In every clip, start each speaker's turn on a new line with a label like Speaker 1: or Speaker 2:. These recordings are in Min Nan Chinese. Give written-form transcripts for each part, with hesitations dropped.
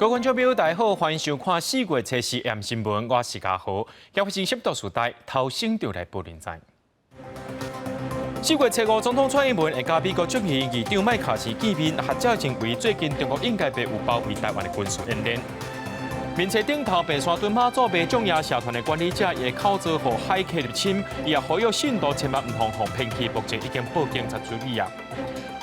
Speaker 1: 各位觀眾朋友，大家好，歡迎收看四月初四暗新聞，我是家豪。今日先讀時代，頭先就來報您知。4月初五，總統蔡英文會佮美國眾議院議長麥卡錫見面，學者認為最近中國應該袂有包圍台灣的軍事演練。面冊頂頭白沙屯媽祖媽將爺社團的管理者，伊的口座予駭客入侵，伊也呼籲信徒千萬毋通予騙去，目前已經報警察處理啊。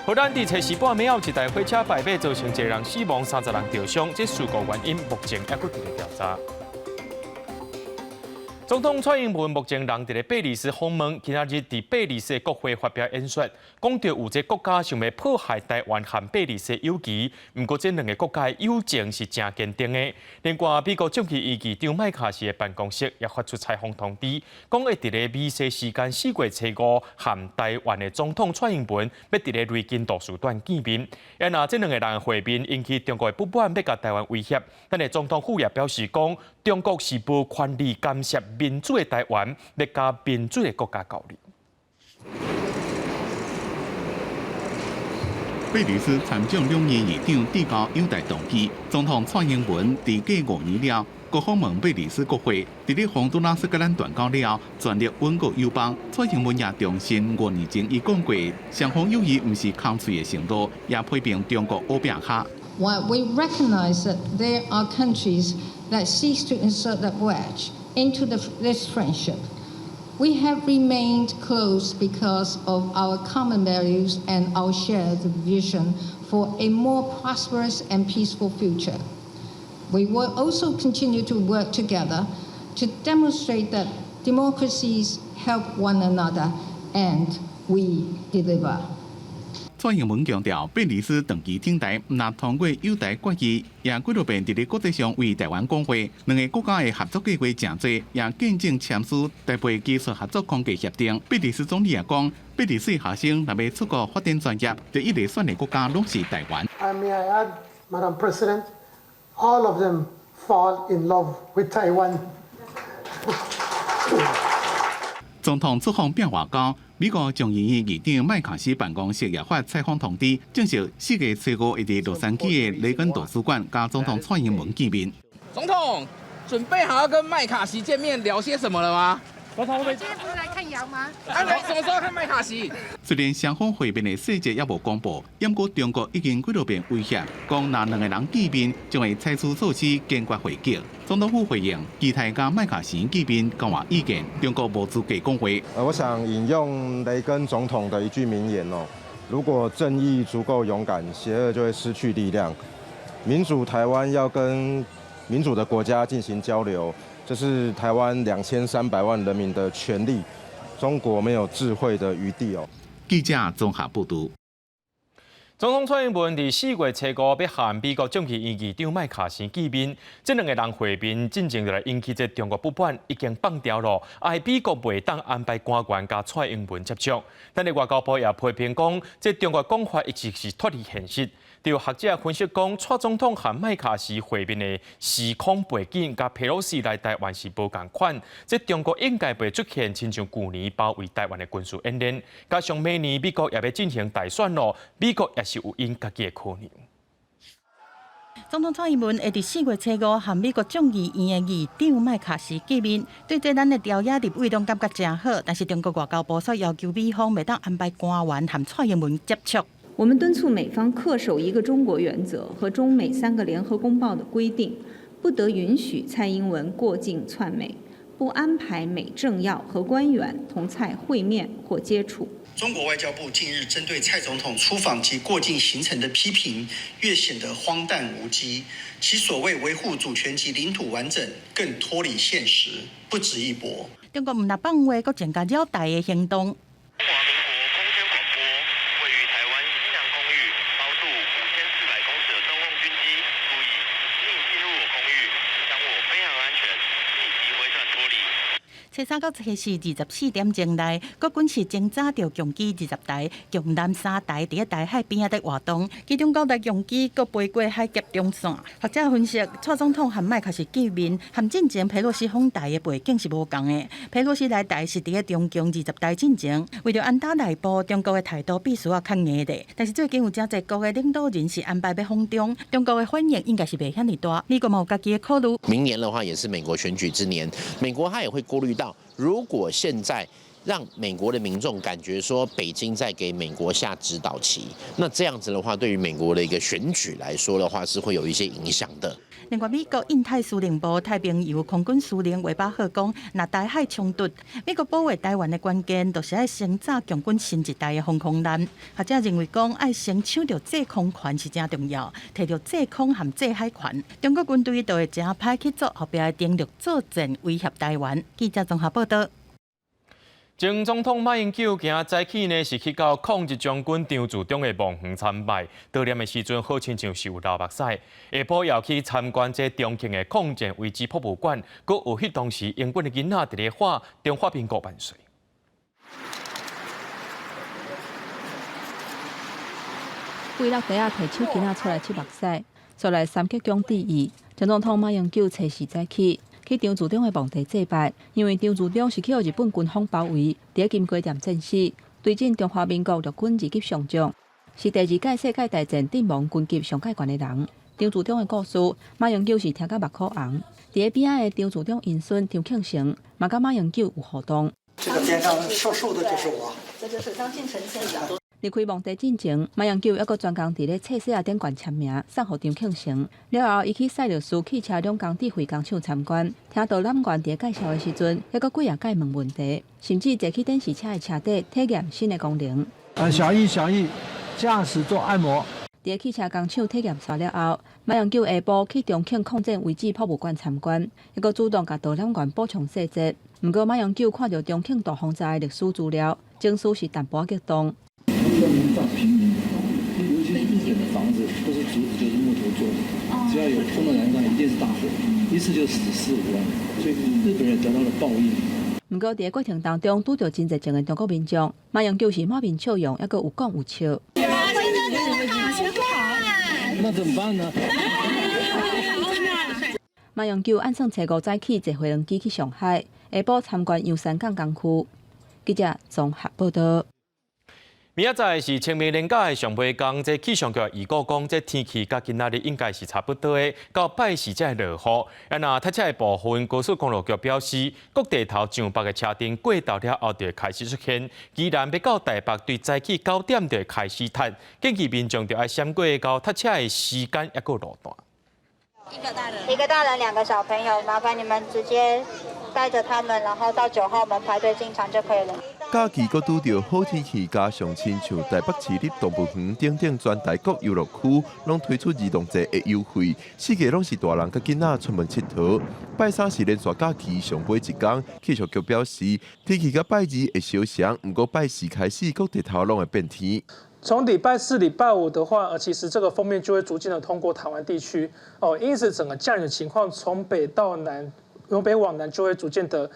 Speaker 1: 荷蘭佇初四半暝有一台火車敗馬，造成一個人死亡，30人著傷，這事故原因目前猶閣佇咧調查。總統蔡英文目前人佇咧貝里斯訪問，今仔日佇貝里斯的國會發表演說，講著有這國家想欲破壞台灣和貝里斯的友誼，毋過這兩个國家的友情是誠堅定的。另外，美國眾議院議長麥卡錫的辦公室也發出採訪通知，講會佇咧美西時間4月初五和台灣的總統蔡英文欲佇咧雷根圖書館見面。啊，若這兩个人會面引起中國的不滿，欲共台灣威脅，但是總統府也表示講，中國是無權利干涉民主的台灣，欲佮民主的國家交流。
Speaker 2: 貝里斯參眾兩院議長遞交友台動議，總統蔡英文佇過5年了，閣訪問貝里斯國會，佇咧洪都拉斯佮咱斷交了，全力穩固友邦。蔡英文也重申5年前伊講過，雙方友誼毋是空喙的承諾，也批評中國烏拚跤。
Speaker 3: While we recognize that there are countries that seek to insert that wedge into this friendship, we have remained close because of our common values and our shared vision for a more prosperous and peaceful future. We will also continue to work together to demonstrate that democracies help one another and we deliver.
Speaker 2: 蔡英文強調，貝里斯長期挺台，毋但通過友台決議，也幾落遍佇咧國際上為台灣講話。兩个國家的合作計劃誠濟，也見證簽署台貝技術合作框架協定。貝里斯總理也講，貝里斯學生若欲出國發展專業，第一个選的國家攏是台灣。
Speaker 4: And may I add, Madam President, all of them fall in love with Taiwan.
Speaker 2: 總統出訪變外交，美國眾議院議長麥卡錫辦公室也發採訪通知，證實4月初五會佇洛杉磯的雷根圖書館佮總統蔡英文見面。
Speaker 5: 總統準備好要跟麥卡錫見面聊些什麼了嗎？
Speaker 6: 總統，今天不是來看羊嗎？
Speaker 5: 啊，什麼時候看麥卡錫？
Speaker 2: 雖然雙方會面的細節猶無公布，毋過中國已經幾落遍威脅，講若兩个人見面，將會採取措施堅決回擊。總統府回應，期待佮麥卡錫見面交換意見，中國無資格講話。
Speaker 7: 我想引用雷根總統的一句名言哦：如果正義足夠勇敢，邪惡就會失去力量。民主台灣要跟民主的國家進行交流，這是台灣2300萬人民的權利。中國沒有置喙的餘地哦。
Speaker 2: 記者綜合報導。
Speaker 1: 總統蔡英文佇4月初五欲和美國眾議院議長麥卡錫見面，這兩个人會面進前就來引起這中國不滿，已經放調囉，哀美國袂當安排官員佮蔡英文接觸。但是外交部也批評講，這中國講法一直是脫離現實。有學者分析講，蔡總統和麥卡錫會面的時空背景，佮佩洛西來台灣是無仝款。這中國應該袂出現親像舊年包圍台灣的軍事演練，加上明年美國也欲進行大選囉，美國也是有𪜶家己的考量。
Speaker 8: 總統蔡英文會佇4月初五和美國眾議院的議長麥卡錫見面，對這咱的朝野立委攏感覺誠好，但是中國外交部卻要求美方袂當安排官員和蔡英文接觸。
Speaker 9: 我們敦促美方恪守一個中國原則和中美三個聯合公報的規定，不得允許蔡英文過境竄美，不安排美政要和官員同蔡會面或接觸。
Speaker 10: 中國外交部近日針對蔡總統出訪及過境行程的批評，越顯得荒誕無稽。其所謂維護主權及領土完整，更脫離現實，不值一駁。
Speaker 8: 中國毋但放話，閣增加擾台的行動。
Speaker 11: 中華民國空軍廣播，位於台灣西南空域，高度5400公尺的中共軍機，注意，請進入我空域，影響我飛航安全，立即回轉脫離。
Speaker 8: 初三到初四24點鐘內，國軍是偵查著共機20台、共艦3台佇咧台海邊仔咧活動，其中九台共機閣飛過海峽中線。學者分析，蔡總統和麥卡錫見面，和進前佩洛西訪台的背景是無仝的。佩洛西來台是佇咧中共20大進前，為著安打內部，中國的態度必須要較硬的。但是最近有誠濟國的領導人是安排欲訪中，中國的反應應該是袂遐爾大。美國嘛有家己的考慮。
Speaker 12: 明年的話也是美國選舉之年，美國他也會顧慮到，如果現在讓美國的民眾感覺說北京在給美國下指導棋，那這樣子的話，對於美國的一個選舉來說的話，是會有一些影響的。
Speaker 8: 另外，美國印太司令部太平洋空軍司令韋巴赫講，若台海衝突，美國保衛台灣的關鍵，就是愛先炸共軍新一代的防空艦。學者認為講，愛先搶著制空權是誠重要，提著制空和制海權，中國軍隊就會誠歹去做後壁的登陸作戰，威脅台灣。記者綜合報道。
Speaker 1: 前總統馬英九今早起呢，是去到抗日將軍張自忠的墓園參拜，悼念的時陣好親像是有流目屎。下晡又去參觀這重慶的抗戰遺址博物館，閣有彼當時英軍的囡仔佇咧喊中華民國萬歲。
Speaker 13: 幾落袋仔提手巾仔出來拭目屎，紲來三鞠躬致意。前總統馬英九初四早起去張自忠的墓地祭拜，因為張自忠是去予日本軍方包圍，佇金瓜店戰死，對陣中華民國陸軍二級上將，是第二屆世界大戰陣亡軍級上蓋懸的人。張自忠的故事，馬英九是聽甲目眶紅。佇咧邊仔的張自忠𪜶孫張慶成，嘛佮馬英九有互動。
Speaker 10: 這個邊上瘦瘦的就是我，
Speaker 14: 這就是張慶成先生。
Speaker 13: 離開墓地進前，馬英九猶閣專工佇咧冊細仔頂懸簽名，送予張慶成。了後，伊去賽勒斯汽車兩工智慧工廠參觀，聽導覽員佇咧介紹的時陣，猶閣幾仔擺問問題，甚至坐去電視車的車底體驗新的功能。
Speaker 15: 啊，小易，小易，駕駛座按摩。
Speaker 13: 佇咧汽車工廠體驗煞了後，馬英九下晡去重慶抗戰遺址博物館參觀，猶閣主動共導覽員補充細節。毋過，馬英九看著重慶大轟炸的歷史資料，情緒是淡薄仔激動。
Speaker 16: 炸平民，尤其是日本的房子，不是竹子就是木頭做的，只要有碰到欄杆，一定是大火，一次就死四五萬，所以日本人得到了報應。
Speaker 13: 毋過，佇咧過程當中，拄著真熱情的中國民眾，馬英九是滿面笑容，猶閣有講有笑。
Speaker 16: 那怎麼辦呢？
Speaker 13: 馬英九按算初五早起坐飛機去上海，下晡參觀洋山港港區。記者綜合報道。
Speaker 1: 明仔載是清明連假的上尾工，這氣象局預告講，這天氣佮今仔日應該是差不多的。到拜四才會落雨。啊，若塞車的部分，高速公路局表示，國地頭上北的車陣過頭了後就會開始出現。宜蘭欲到台北對早起9點就會開始塞，建議民眾就愛閃過到塞車的時間抑閣路段。
Speaker 17: 一個大人，一個大人，兩個小朋友，麻煩你們直接帶着他們，然後到9號門排隊進場就可以了。
Speaker 18: 假期閣拄著好天氣，加上親像台北市立動物園等等全台各遊樂區，攏推出兒童節的優惠，四界攏是大人佮囡仔出門𨑨迌。拜三是連續假期上尾一工，氣象局表示，天氣佮拜二會相像，毋過拜四開始各地頭攏會變天。
Speaker 19: 從禮拜四、禮拜五的話，其實這個鋒面就會逐漸的通過台灣地區，哦，因此整個降雨的情況從北到南。由北往南就會逐漸的，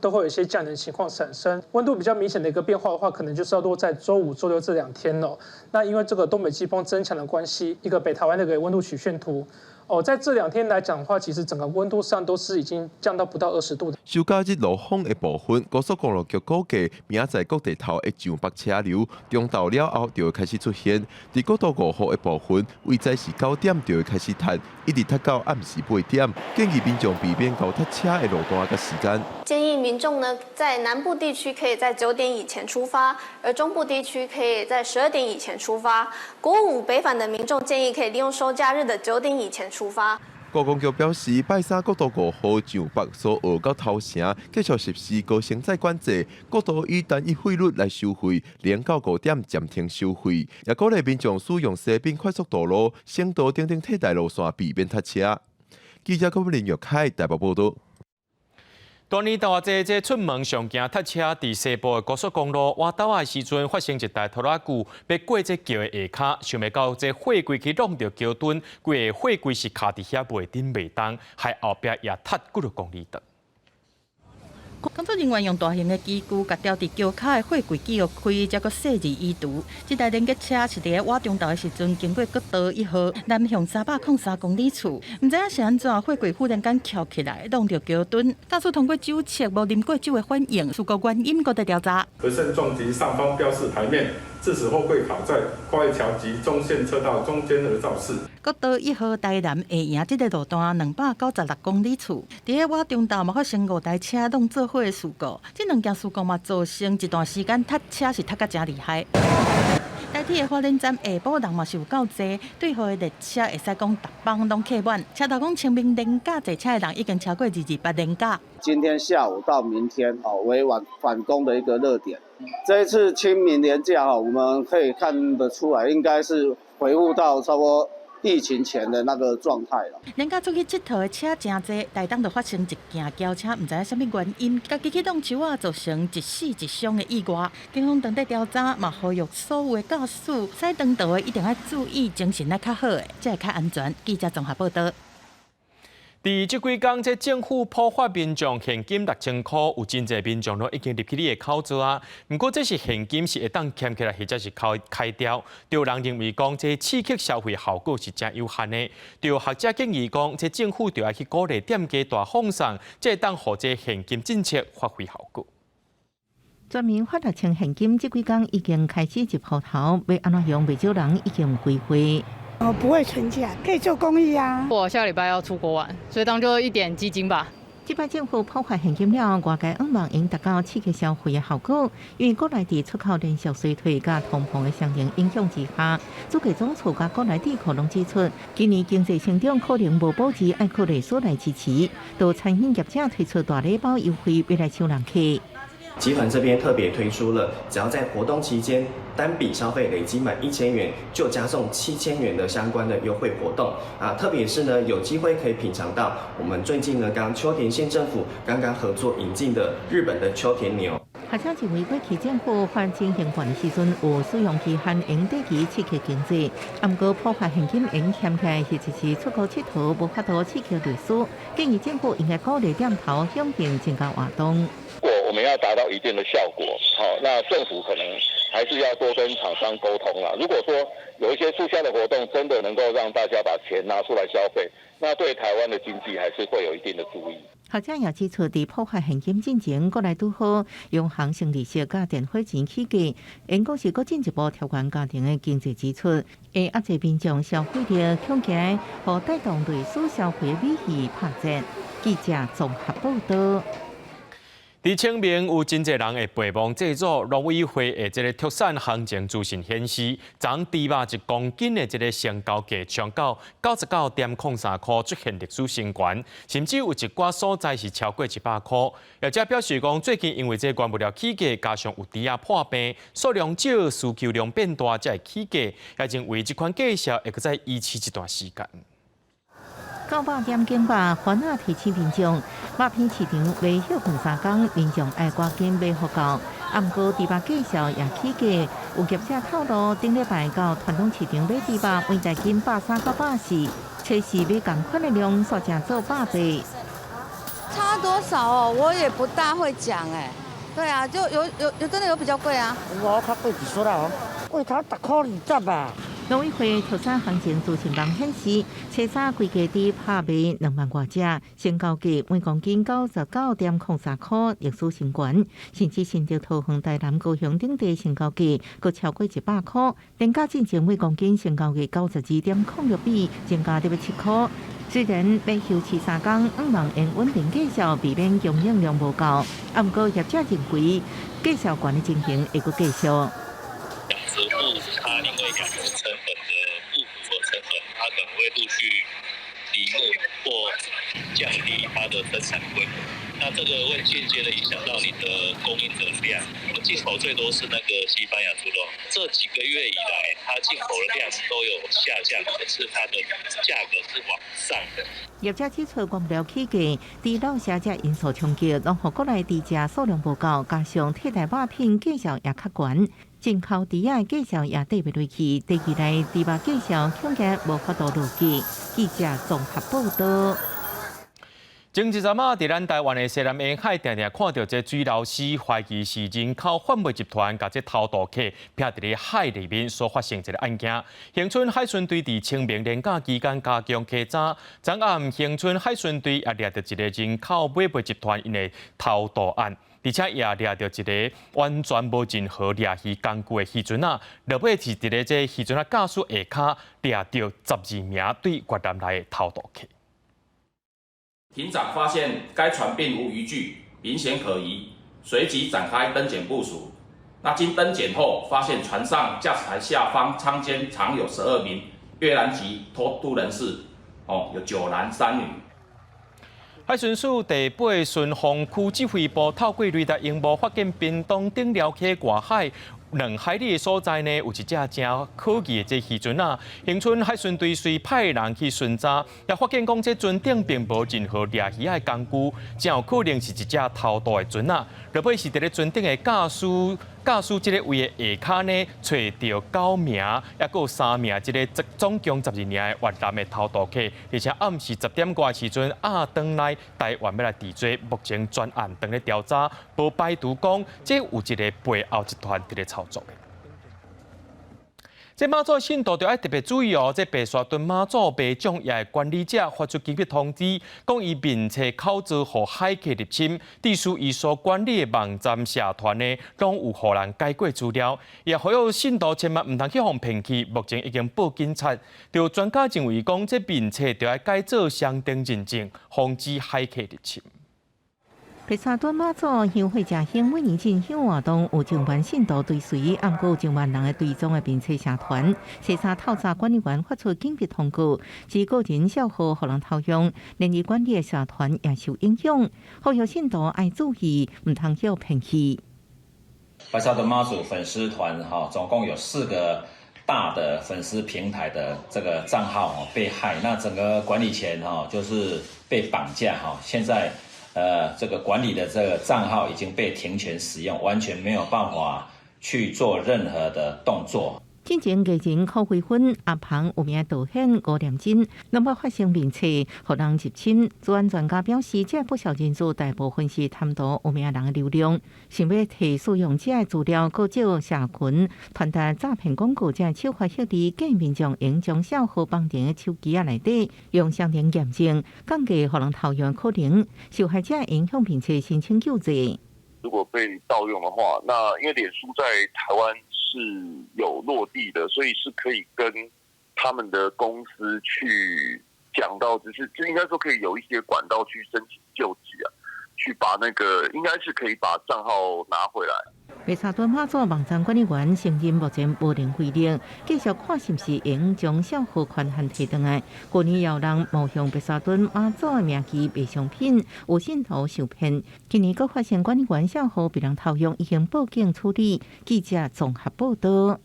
Speaker 19: 都會有一些降雨的情況產生。溫度比較明顯的一個變化的話，可能就是要落在週五、週六這兩天咯。那因為這個東北季風增強的關係，一個北台灣那個溫度曲線圖，哦，在這兩天來講的話，其實整個溫度上都是已經降到不到20度的。
Speaker 18: 休假日落風的部分，高速公路局估計明仔載國地頭會上北車流，中晝了後就會開始出現。佇國道5號的部分，為早時9點就會開始塞，一直塞到暗時8點。建議民眾避免𠢕塞車的路段佮時間。
Speaker 20: 建議民眾呢，在南部地區可以在9點以前出發，而中部地區可以在12點以前出發。國五北返的民眾建議可以利用收假日的9點以前出發。
Speaker 18: 高公局表示，拜三國道5號上北蘇澳到頭城繼續實施高乘載管制，國道以單一費率來收費，0到5點暫停收費，也鼓勵民眾使用西濱快速道路、省道等等替代路線，避免塞車。記者郭林玉凱台北報道。
Speaker 1: 大年大濟這出門上驚塞車，佇西部的高速公路倚斗仔的時陣，發生一台拖拉機欲過這橋的下跤，想袂到這貨櫃去挵著橋墩，規个貨櫃是卡佇遐袂振袂動，害後壁也塞幾若公里長。
Speaker 8: 工作人員用大型的機具共吊佇橋跤的貨櫃機予開，才閣細緻移除。這台連結車是佇咧倚中晝的時陣經過國道一號南向303公里處，毋知影是按怎貨櫃忽然間翹起來，挵著橋墩。駕駛通過酒測無啉過酒的反應，事故原因閣佇調查。
Speaker 21: 不慎撞擊上方標示牌面，致使貨櫃卡在跨越橋及中線車道中間而肇事。
Speaker 8: 國道一號台南下營這个路段296公里處，佇咧倚中晝嘛發生五台車攏做伙的事故，這兩件事故嘛造成一段時間塞車是塞甲誠厲害。台鐵的花蓮站下晡人嘛是有夠濟，對號的列車會使講逐班攏客滿。車頭講清明連假坐車的人已經超過228連假。
Speaker 22: 今天下午到明天哦，為晚返工的一個熱點。這一次清明連假哈，我們可以看得出來，應該是恢復到差不多疫情前的那個狀態了。
Speaker 8: 連假出去𨑨迌的車誠濟，台東就發生一件轎車，毋知影啥物原因，家己去挵樹仔，造成一死一傷的意外。警方當地調查，嘛呼籲所有的駕駛駛長途的一定愛注意，精神愛較好的，才會較安全。記者綜合報導。
Speaker 1: 佇這幾工，這政府普發民眾現金6000箍，有真濟民眾攏已經入去你的口袋啊。毋過這是現金是會當撿起來，或者是開開掉。著人認為講，這刺激消費效果是誠有限的。著學者建議講，這政府著愛去鼓勵店家大放送，才會當予這現金政策發揮效果。
Speaker 23: 全民發6000現金，這幾工已經開始入戶頭，欲按怎用，袂少人已經有規劃。
Speaker 6: 我不會存起來，可以做公益啊。
Speaker 24: 我下禮拜要出國玩，所以當做一點基金吧。
Speaker 23: 這擺政府普發現金了，外界向望會達到刺激消費的效果。因為國內佇出口連續衰退佮通膨的雙重影響之下，主計總處佮國內智庫攏指出，今年經濟成長可能無保持愛靠內需來支持，著餐飲業者推出大禮包優惠，欲來搶人客。
Speaker 25: 集團這邊特別推出了，只要在活動期間單筆消費累積滿1000元，就加送7000元的相關的優惠活動啊！特別是呢，有機會可以品嘗到我們最近呢，剛秋田縣政府剛剛合作引進的日本的秋田牛。
Speaker 23: 學者認為，過去政府發現金的時陣，有使用期限用短期刺激經濟，毋過普發現金用撿起來，或者是出國𨑨迌，無法度刺激內需，建議政府應該鼓勵店頭響應增加活動。
Speaker 26: 如果我們要達到一定的效果，好，那政府可能還是要多跟廠商溝通啦。如果說有一些促銷的活動，真的能夠讓大家把錢拿出來消費，那對台灣的經濟還是會有一定的助益。
Speaker 23: 學者也指出，佇普發現金進前，國內拄好央行升利息佮電火錢起價，因講是閣進一步調懸家庭的經濟支出，會壓制民眾消費力，恐驚予帶動內需消費的美氣拍折。記者綜合報導。
Speaker 1: 佇清明有真濟人會陪望祭祖，農委會的這个特產行情資訊顯示，昨豬肉一公斤的這个成交價衝到99.03箍，出現歷史新高，甚至有一寡所在是超過100箍。業者表示講，最近因為這个原物料起價，加上有豬仔破病，數量少，需求量變大，才會起價。也認為這款價數會閣再維持一段時間。
Speaker 23: 900.9肉，番仔提醒民眾，肉品市場欲歇睏3工，民眾愛趕緊買予夠。啊，毋過豬肉價數也起價，有業者透露，頂禮拜到傳統市場買豬肉，每大斤130到140，初四買仝款的量，煞成做180。
Speaker 27: 差多少哦？我也不大會講哎。對啊，就有有有真的有比較貴啊。
Speaker 28: 我較貴一撮啦哦，貴頭10塊20吧。
Speaker 23: 農委會特產行情資訊網顯示，初三規家豬拍賣2萬外隻，成交價每公斤99.03箍，歷史新高。甚至新竹桃園、台南、高雄等地成交價閣超過100箍，連假進前每公斤成交價92.06比，增加特別7箍。雖然欲休市3工，向望會穩定價數，避免供應量無夠。啊，毋過業者認為價數懸的情形會閣繼續。
Speaker 29: 養殖戶他因為養殖成本的不符合成本，他可能會陸續離牧或降低它的生產規模。那這個會間接的影響到你的供應的量。我們進口最多是那個西班牙豬肉，這幾個月以來，它進口的量都有下降，可是它的價格是往上的。
Speaker 23: 業者指出，原料起價、豬老鼠這因素衝擊，攏予國內豬隻數量無夠，加上替代肉品價數也較懸，進口豬仔價數也綴袂落去，短期內豬肉價數恐驚無法度落去。記者綜合報導。
Speaker 1: 前一陣仔，佇咱台灣的西南沿海，定定看著這水流屍，懷疑是人口販賣集團共這偷渡客騙佇咧海裡面所發生一个案件。恆春海巡隊佇清明連假期間加強稽查，昨暗恆春海巡隊也掠著一个人口買賣集團𪜶的偷渡案，而且也掠著一个完全無任何掠魚工具的漁船仔，落尾是佇咧這漁船仔駕駛下跤掠著12名對越南來的偷渡客。
Speaker 2: 艇長發現該船並無漁具，明顯可疑，隨即展開登檢部署。那經登檢後，發現船上駕駛台下方艙間藏有12名越南籍偷渡人士，哦，有9男3女。
Speaker 1: 海巡署第八巡防區指揮部透過雷達螢幕發現屏東頂寮溪外海2海里的所在呢，有一隻誠可疑的這漁船仔。恆春海巡隊隨派人去巡查，也發現講這船頂並無任何掠魚的工具，誠有可能是一隻偷渡的船仔。落尾是佇咧船頂的駕駛駕駛這个位的下跤呢，揣著9名，抑閣有3名，這个總共12名的越南的偷渡客，而且暗時10點外時陣押轉來台灣欲來治罪，目前專案正咧調查，無排除講這有一个背後集團佇咧操作的。這媽祖信徒著愛特別注意哦！這白沙屯媽祖媽掌的管理者發出緊急通知，講伊面冊口座予駭客入侵，致使伊所管理的網站社團呢，攏有予人改過資料，也呼籲信徒千萬毋通去予騙去。目前已經報警察，就專家認為講，這面冊著愛改做雙重認證，防止駭客入侵。
Speaker 23: 白沙屯媽祖香火誠興，每年進香活動有上萬信徒追隨，毋過有上萬人的追蹤的面冊社團。初三透早管理員發出緊急通告，指個人帳號予人偷用，連伊管理的社團也受影響，呼籲信徒愛注意，毋通予騙去。
Speaker 2: 白沙屯媽祖粉絲團哈，總共有4個大的粉絲平台的這個賬號哦被駭，那整個管理權哈就是被綁架哈，現在。這個管理的這個賬號已經被停權使用，完全沒有辦法去做任何的動作。
Speaker 23: 進前藝人柯慧芬、阿龐有名導演吳念真，攏捌發生面冊予人入侵。資安專家表示，這不肖人士大部分是貪圖有名人的流量，想欲提使用者的資料，閣藉社群傳達詐騙廣告，這手法設置，建議民眾應將帳號綁佇手機仔內底，用雙重驗證，降低予人偷用可能。受害者應向面冊申請救濟。
Speaker 3: 如果被盜用的話，那因為臉書在台灣是有落地的，所以是可以跟他們的公司去講到，只是就應該說可以有一些管道去申請救濟啊，去把那個應該是可以把賬號拿回來。
Speaker 23: 白沙屯媽祖網站管理員承認目前無能為力，繼續看是毋是會將帳號權限提轉來。去年有人冒用白沙屯媽祖的名義賣商品，有信徒受騙。今年閣發生管理員帳號被人偷用，已經報警處理。記者綜合報道。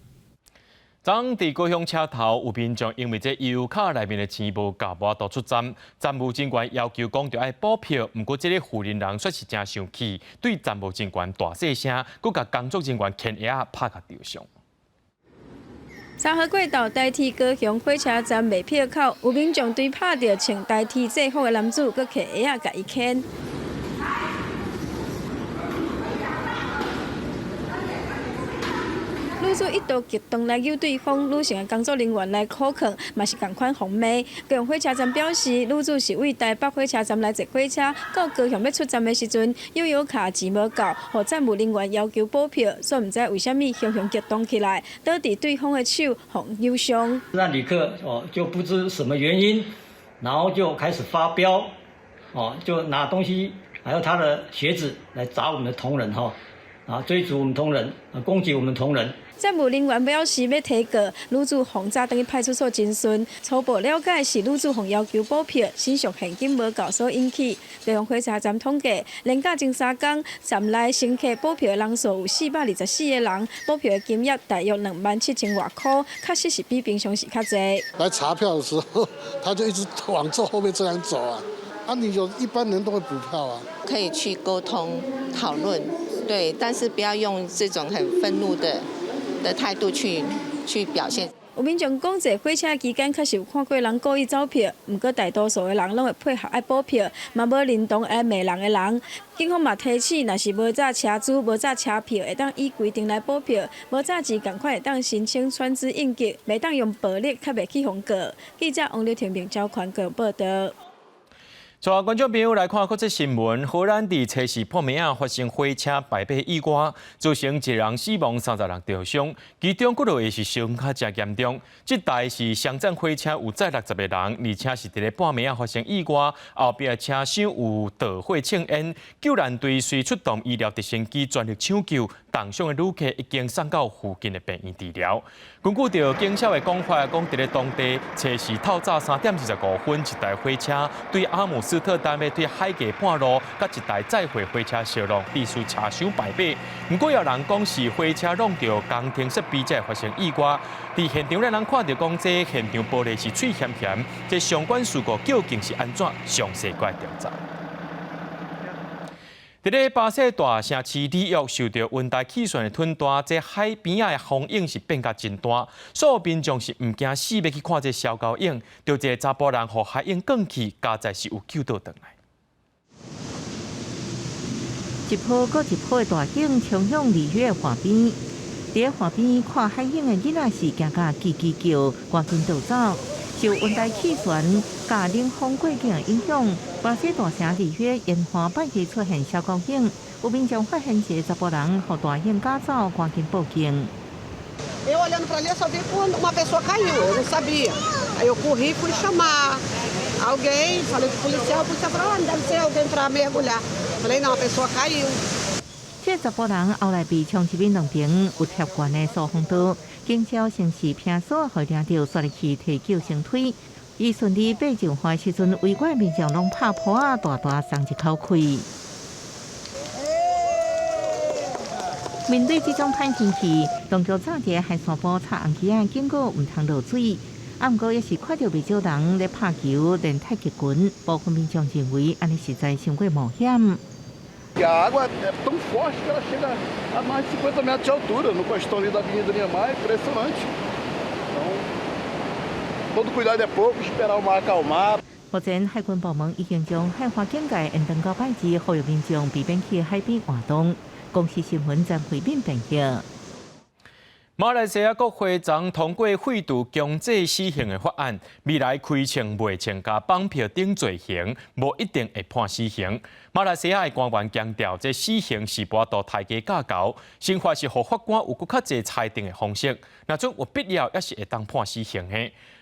Speaker 1: 昨佇高雄車頭有民眾因為這悠遊卡內面的錢無夠，無法度出站，站務人員要求講著愛補票，毋過這个負責人卻是誠生氣，對站務人員大細聲，閣共工作人員牽鞋仔拍共受傷。
Speaker 4: 三和國道台鐵高雄火車站賣票口，有民眾對拍著穿台鐵制服的男子，閣提鞋仔共伊牽。女子一度激動來毆對方，女性的工作人員來苦勸，嘛是仝款予罵。高雄火車站表示，女子是對台北火車站來坐火車，到高雄欲出站的時陣，悠遊卡錢無夠，予站務人員要求補票，所以毋知為啥物雄雄激動起來，倒佇對方的手予毆傷。
Speaker 5: 那旅客哦就不知什麼原因，然後就開始發飆，哦就拿東西，還有他的鞋子來砸我們的同仁哈，啊追逐我們同仁，攻擊我們同仁。
Speaker 4: 站務人員表示欲提告，女子予抓轉去派出所偵訊，初步了解是女子予要求補票，身上現金無夠所引起。高雄火車站統計，連假前3工，站內乘客補票的人數有424個人，補票的金額大約2萬7千外箍，確實是比平常時較濟。
Speaker 7: 來查票的時候，他就一直往這後面這樣走啊，啊，你有一般人都會補票啊。
Speaker 9: 可以去溝通討論，對，但是不要用這種很憤怒的態度去表現。
Speaker 4: 有民眾講，坐火車期間確實有看過人故意走票，毋過大多數的人攏會配合愛補票，嘛無認同愛罵人的人。警方嘛提醒，若是無紮車資、無紮車票，會當依規定來補票；無紮錢仝款會當申請船資應急，袂當用暴力，較袂去予告。記者王劉婷平、趙寬國報道。
Speaker 1: 帶觀眾朋友來看國際新聞，荷蘭佇初四破暝仔發生火車排馬意外，造成一人死亡、36受傷，其中幾落個是傷較誠嚴重。這台是雙層火車，有載60個人，而且是佇咧半暝仔發生意外，後壁車廂有著火衝煙，救援隊隨出動醫療直升機全力搶救，重傷的旅客已經送到附近的病院治療。根據著警消的講法，講佇咧當地初四透早3點25分，一台火車對阿姆斯特丹欲對海牙半路，佮一台載貨火車相撞，致使車廂排馬。毋過有人講是火車挵著工程設備才會發生意外。佇現場咱人看著講，這現場玻璃是碎險險，這相關事故究竟是按怎？詳細過來調查。佇咧巴西大城市里約受著溫帶氣旋的吞大，這海邊仔的風湧是變甲真大，所有民眾是毋驚死欲去看這小狗湧，著一个查埔人予海湧捲去，佳哉是有救倒轉來。
Speaker 23: 一波閣一波的大湧衝向里約海邊，佇咧海邊看海湧的囡仔是驚甲吱吱叫，趕緊逃走。受溫帶氣旋佮冷鋒過境的影響，巴西大城里約沿岸拜日出現小高湧，有民眾發現一个查埔人予大湧捲走，趕緊報警。
Speaker 10: Eu olhando para ali, eu só vi uma pessoa caiu, eu não sabia. Aí eu corri e fui chamar alguém, falei com o policial, o policial falou, ah, deve ser alguém para mergulhar. Falei, não, a pessoa caiu.
Speaker 23: 這個查埔人後來被衝入去兩邊有鐵懸的疏風道，警消先是拼鎖，予掠著，煞入去提救生梯。伊順利爬上岸時陣，圍觀民眾攏拍噗仔，大大鬆一口氣。面對這種歹天氣，當局早佇海沙埔插紅旗仔警告毋通落水。啊，毋過也是看著袂少人咧拍球、練太極拳，部分民眾認為按呢實在傷過冒險。
Speaker 11: A água é tão forte que ela chega a mais de 50 metros de altura no costão ali da Avenida Niemeyer, impressionante. Então, todo cuidado é pouco, esperar o mar acalmar.
Speaker 23: 目前海軍部門已經將海岸警戒延長到拜二，呼籲民眾避免去海邊活動。公視新聞張惠敏編譯。
Speaker 1: 馬來西亞國會昨通過廢除強制死刑的法案，未來開槍、賣槍佮綁票等罪行，無一定會判死刑。馬來西亞的官員強調，這死刑是無法度刣雞咬猴，新法是予法官有閣較濟裁定的方式，若準有必要，也是會當判死刑的。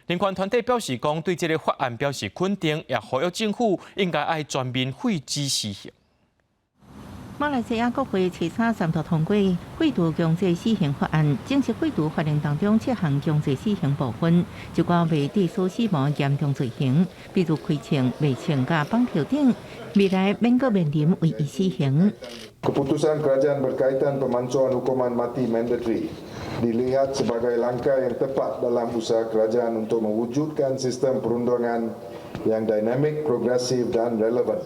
Speaker 1: 人權團體表示講，對這个法案表示肯定，也呼籲政府應該愛全面廢止死刑。
Speaker 23: 馬來西亞國會初三三度通過廢除強制死刑法案，正式廢除法令當中七項強制死刑部分，就包括致使死亡嚴重罪行，比如開槍、賣槍佮綁票等，未來免閣面臨唯一死刑。
Speaker 12: Keputusan kerajaan berkaitan pemansuhan hukuman mati mandatori dilihat sebagai langkah yang tepat dalam usaha kerajaan untuk mewujudkan sistem perundangan yang dinamik, progresif dan relevan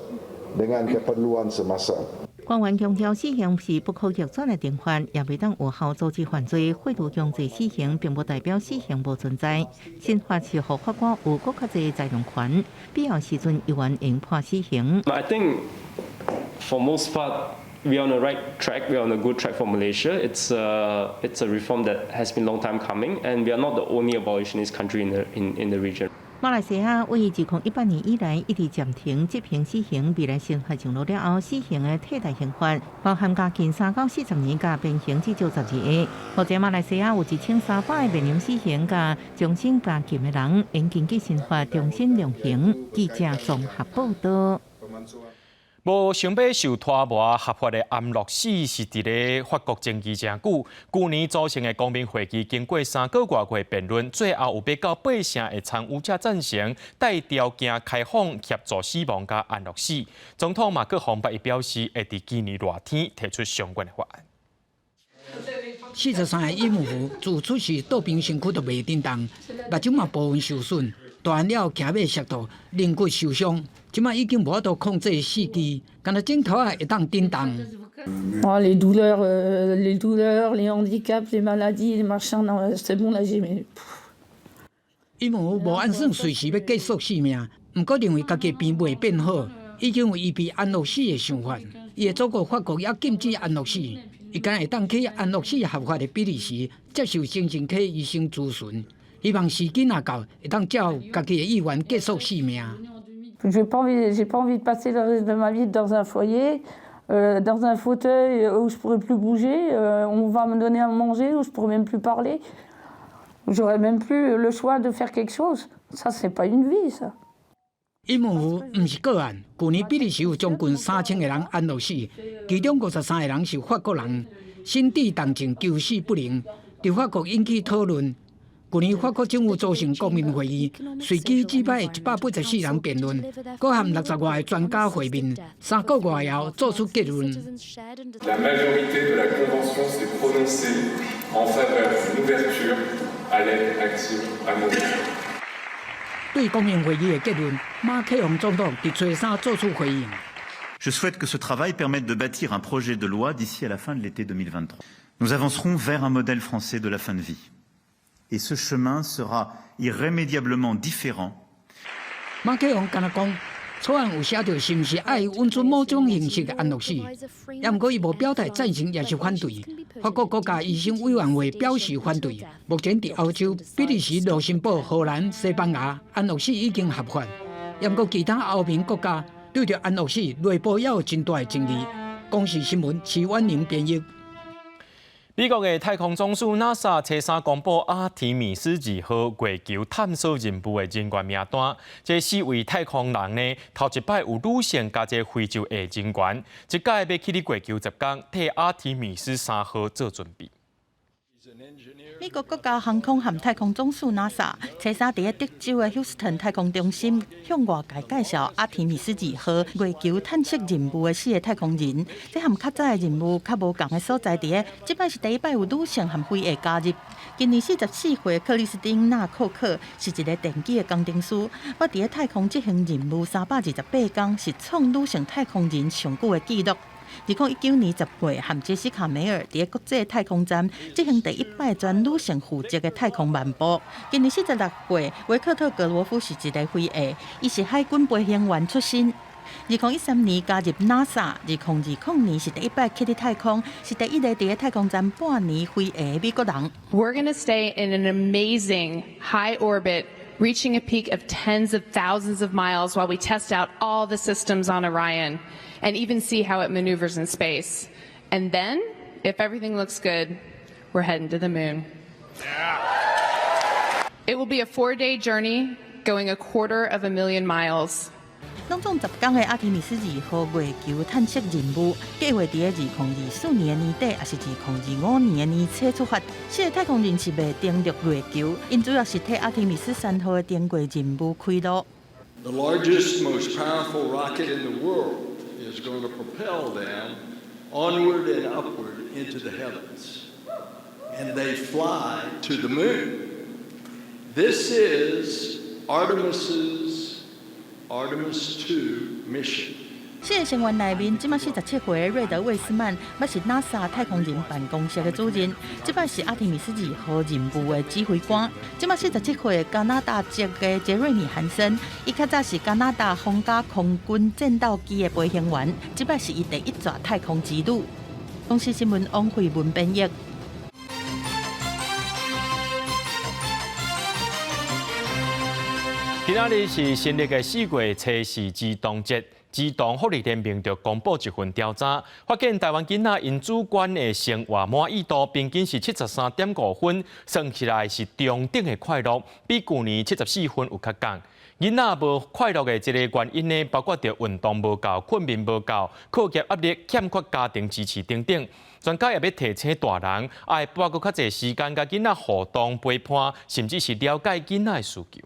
Speaker 12: dengan keperluan semasa.
Speaker 23: 官員強調，死刑是不可逆轉的懲罰，也袂當有效阻止犯罪。廢除強制死刑，並不代表死刑無存在。新法是予法官有閣較濟裁量權，必要時陣猶原會判死刑。
Speaker 13: I think for most part we are on the right track. We are on a good track for Malaysia. It's a reform that has been long time coming, and we are not the only abolitionist country in the region.
Speaker 23: 馬來西亞為2018年以來一直暫停執行死刑，未來新法上路了後，死刑的替代刑罰包含監禁3到40年，佮鞭刑至少12個。目前馬來西亞有1300個面臨死刑佮終身監禁的人，應根據新法重新量刑。記者綜合報道。
Speaker 1: 無想欲受拖磨合法的安樂死是佇咧法國爭議誠久。舊年組成的公民會議經過3個外月辯論，最後有欲到八成的參與者贊成，帶條件開放協助死亡佮安樂死。總統馬克宏拜一表示，會佇今年熱天提出相關的法案。
Speaker 14: 43個孕婦自出世倒爿身軀就袂振動，目睭嘛部分受損，大漢了騎馬摔倒，龍骨受傷，這馬已經無法度控制四肢，干焦指頭仔會當振動。
Speaker 15: Oh, les douleurs, les douleurs, les handicaps, les maladies, les machins, non, c'est bon, là, j'ai, mais
Speaker 14: 伊嘛無按算隨時欲結束性命，毋過認為家己病袂變好，已經有預備安樂死的想法。伊的祖國法國也禁止安樂死，伊敢會當去安樂死合法的比利時接受精神科醫生諮詢，希望時機若到，會當照家己的意願結束性命。
Speaker 8: J'ai pas envie de passer le reste de ma vie dans un foyer, dans un fauteuil où je pourrais plus bouger, on va me donner à manger, où je pourrais même plus parler. J'aurais même plus le choix de faire quelque chose. Ça, c'est pas une vie, ça.
Speaker 14: 伊問有毋是個案，舊年比利時有將近3000個人安樂死，其中53個人是法國人。心智重症求死不能，佇法國引起討論。舊年法國政府組成國民會議，隨機指派184人辯論，閣含60外个專家會面，3個月後做出結論。
Speaker 15: La majorité de la Convention s'est prononcée en faveur d'une ouverture à l'aide active à mourir.
Speaker 14: 對國民會議的結論，馬克宏總統佇初三做出回應。
Speaker 16: Je souhaite que ce travail permette de bâtir un projet de loi d'ici à la fin de l'été 2023. Nous avancerons vers un modèle français de la fin de vie. Et ce chemin sera irrémédiablement différent.
Speaker 14: 馬克宏敢若講，草案有寫著是毋是愛允准某種形式的安樂死，也毋過伊無表態贊成抑是反對。法國國家醫生委員會表示反對。目前佇歐洲，比利時、盧森堡、荷蘭、西班牙安樂死已經合法，也毋過其他歐盟國家對著安樂死內部也有真大的爭議。公視新聞徐婉寧編譯。
Speaker 1: 美國的太空總署 NASA 初三公布阿提米斯二號月球探索任務的人員名單，這四位太空人呢，頭一擺有女性佮這非洲裔人員，這擺欲去佇月球10工，替阿提米斯3號做準備。
Speaker 17: 美國國家航空和太空總署 NASA 初三佇德州的休斯頓太空中心向外界介紹阿提米斯二號月球探測任務的四个太空人。這和較早的任務較無仝的所在，佇咧這擺是第一擺有女性和非裔加入。今年44歲克里斯汀納庫克是一个電機的工程師，捌佇咧太空執行任務328工，是創女性太空人上久的紀錄。2019年10月，和傑西卡梅爾佇國際太空站執行第一擺全女性負責的太空漫步。今年46歲，維克特格羅夫是一个非裔，伊是海軍飛行員出身。2013年加入 NASA，2020年是第一擺去佇太空，是第一个佇太空站半年飛行的美國人。
Speaker 18: We're gonna stay in an amazing high orbit, reaching a peak of tens of thousands of miles while we test out all the systems on Orion and even see how it maneuvers in space. And then, if everything looks good, we're heading to the moon. It will be a 4-day journey going a quarter of a million miles.
Speaker 17: 攏總10工的阿提米斯二號月球探測任務，計劃佇咧2024年年底，抑是2025年的年初出發。四个太空人是袂登陸月球，𪜶主要是替阿提米斯3號的登月任務開路。
Speaker 19: The largest, most powerful rocket in the world is going to propel them onward and upward into the heavens. And they fly to the moon. This is Artemis's Artemis 2 mission.
Speaker 17: 四个成員內面，這擺47歲的瑞德魏斯曼，捌是 NASA 太空人辦公室的主任，這擺是阿提米斯二號任務的指揮官。這擺47歲的加拿大籍的傑瑞米韓森，伊較早是加拿大皇家空軍戰鬥機的飛行員，這擺是伊第一逝太空之旅。公視新聞王慧文編譯。
Speaker 1: 今仔日是新曆的4月初四兒童節，兒童福利聯盟就公布一份調查，發現台灣囡仔𪜶主觀的生活滿意度平均是73.5分，算起來是中等的快樂，比舊年74分有較降。囡仔無快樂的這个原因呢，包括著運動無夠、睏眠無夠、課業壓力、欠缺家庭支持等等。專家也欲提醒大人，愛撥閣較濟時間佮囡仔互動陪伴，甚至是了解囡仔的需求。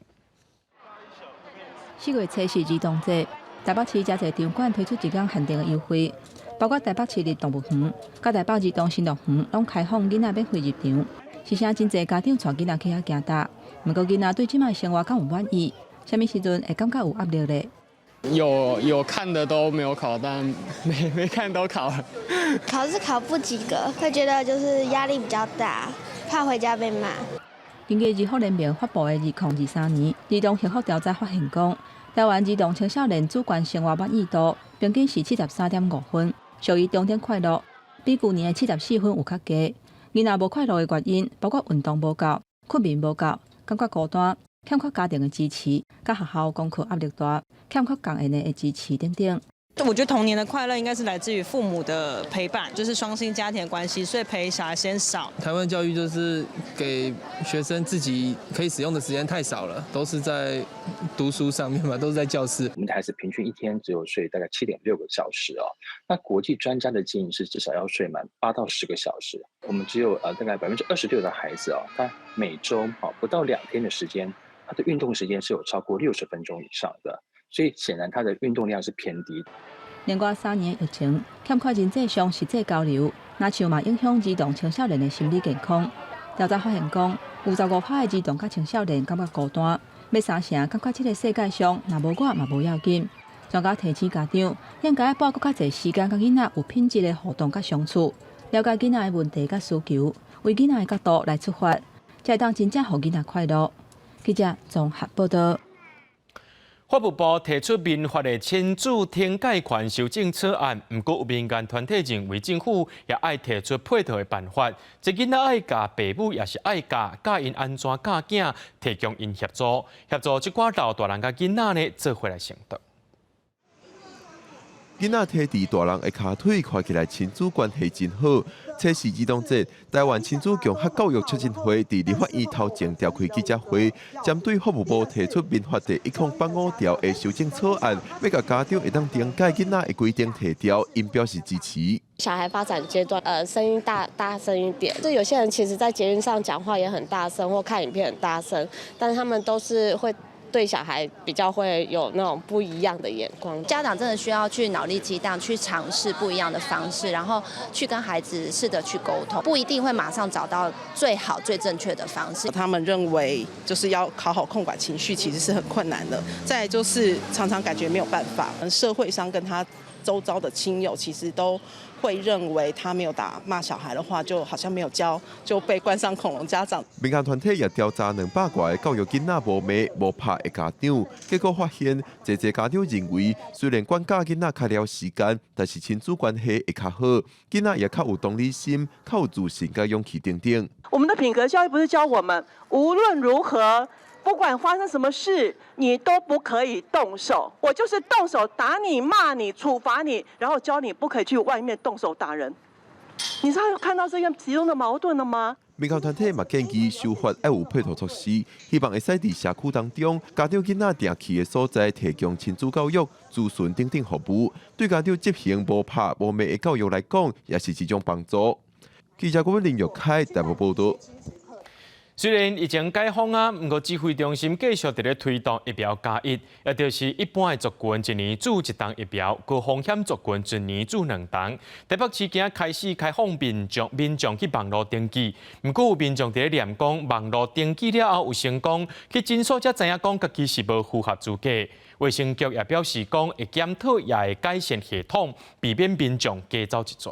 Speaker 20: 4月初四兒童節，台北市誠濟場館推出一工限定的優惠，包括台北市立動物園、佮台北兒童新樂園，攏開放囡仔免費入場。時時真濟家長帶囡仔去遐行踏，毋過囡仔對這擺生活敢有滿意？啥物時陣會感覺有壓力咧？
Speaker 21: 有看的都沒有考，但沒看都考了。
Speaker 22: 考試考不及格，會覺得就是壓力比較大，怕回家被罵。
Speaker 20: 根據兒福聯盟發布的2023年兒童幸福調查發現講，台灣兒童青少年主觀生活滿意度平均是73.5分，屬於中等快樂，比舊年的74分有較低。囡仔無快樂的原因包括運動無夠、睏眠無夠、感覺孤單、欠缺家庭的支持、佮學校功課壓力大、欠缺仝緣的支持等等。
Speaker 2: 我覺得童年的快樂應該是來自於父母的陪伴，就是雙薪家庭的關係，所以陪小孩時間少。
Speaker 6: 台灣教育就是給學生自己可以使用的時間太少了，都是在讀書上面嘛，都是在教室。
Speaker 22: 我們的孩子平均一天只有睡大概7.6個小時哦。那國際專家的建議是至少要睡滿8到10個小時。我們只有大概26%的孩子哦，他每週不到2天的時間，他的運動時間是有超過60分鐘以上的。所以顯然他的運動量是偏低。
Speaker 20: 另外3年疫情欠缺人際上實際交流，若像嘛影響兒童青少年的心理健康。調查發現講，有15%的兒童佮青少年感覺孤單，欲三成感覺這個世界上若無我嘛無要緊。專家提醒家長，應該撥閣較濟時間佮囡仔有品質的互動佮相處，了解囡仔的問題佮需求，為囡仔的角度來出發，才會當真正予囡仔快樂。記者綜合報道。
Speaker 1: 法務部提出民法的親子懲戒權修正草案，毋過有民間團體認為政府也愛提出配套的辦法。這囡仔愛教，爸母也是愛教，教𪜶按怎教囝，提供𪜶協助，協助這寡老大人佮囡仔呢做伙來成長。
Speaker 24: 囡仔提佇大人的跤腿，看起來親子關係真好。這是兒童節，台灣親子共學教育促進會佇立法院頭前召開記者會，針對法務部提出民法第1085條的修正草案，欲共家長會當懲戒囡仔的規定提調，𪜶表示支持。
Speaker 25: 小孩發展階段，聲音大大聲一點。就有些人其實，在捷運上講話也很大聲，或看影片很大聲，但是他們都是會對小孩比較會有那種不一樣的眼光。
Speaker 9: 家長真的需要去腦力激盪，去嘗試不一樣的方式，然後去跟孩子試着去溝通，不一定會馬上找到最好最正確的方式。
Speaker 26: 他們認為就是要好好控管情緒，其實是很困難的。再來就是常常感覺沒有辦法，社會上跟他周遭的親友其實都會認為他沒有打罵小孩的話，就好像沒有教，就被冠上恐龍家長。
Speaker 24: 民間團體也調查200外個教育囡仔無罵無拍的家長，結果發現，濟濟家長認為，雖然管教囡仔較了時間，但是親子關係會較好，囡仔也較有同理心、較有自信、佮勇氣等等。
Speaker 27: 我們的品格教育不是教我們無論如何，不管發生什麼事，你都不可以動手。我就是動手打你、罵你、處罰你，然後教你不可以去外面動手打人。你知道看到這樣其中的矛盾了嗎？
Speaker 24: 民間團體嘛建議修法愛有配套措施，希望會使佇社區當中，家長囡仔定去的所在，提供親子教育、諮詢等等服務，對家長執行無拍無罵的教育來講，也是一種幫助。記者郭林玉凱台北報道。
Speaker 1: 雖然疫情解封啊，毋過指揮中心繼續佇咧推動疫苗加一，也就是一般的族群一年注一針疫苗，高風險族群一年注兩針。台北市今仔開始開放民眾去網路登記，毋過有民眾佇咧念講，網路登記了後有成功，去診所才知影講家己是無符合資格。衛生局也表示講，會檢討也會改善系統，避免民眾加走一逝。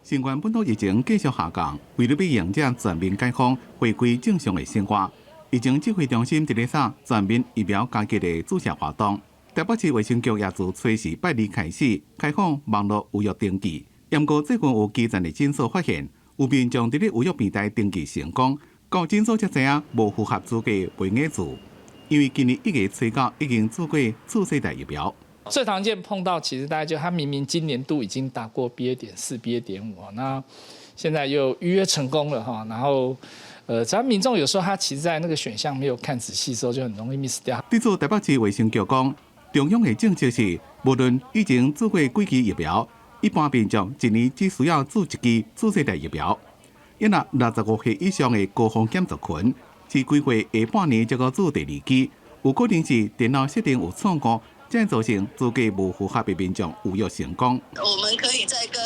Speaker 28: 新冠本土疫情繼續下降，為了欲迎接全面解封、回歸正常的生活，疫情指揮中心佇咧三全面疫苗加劑的注射活動。台北市衛生局也自初四拜二開始開放網路預約登記。毋過最近有基層的診所發現，有民眾佇咧預約平台登記成功，到診所才知影無符合資格袂用注，因為今年1月初9已經注過次世代疫苗。
Speaker 29: 最常見碰到，其實大概就他明明今年度已經打過 BA.4、BA.5，那現在又預約成功了哈，然後，只要民眾有時候他其實在那個選項沒有看仔細之後，就很容易 miss 掉。
Speaker 28: 對此，台北市衛生局講，中央的政策是，無論以前注過幾劑疫苗，一般民眾一年只需要注一劑次世代疫苗。因若65歲以上的高風險族群，是規劃下半年才閣注第二劑，有可能是電腦設定有錯誤。才造成資格無符合的民眾預約成功。
Speaker 30: 我們可以再跟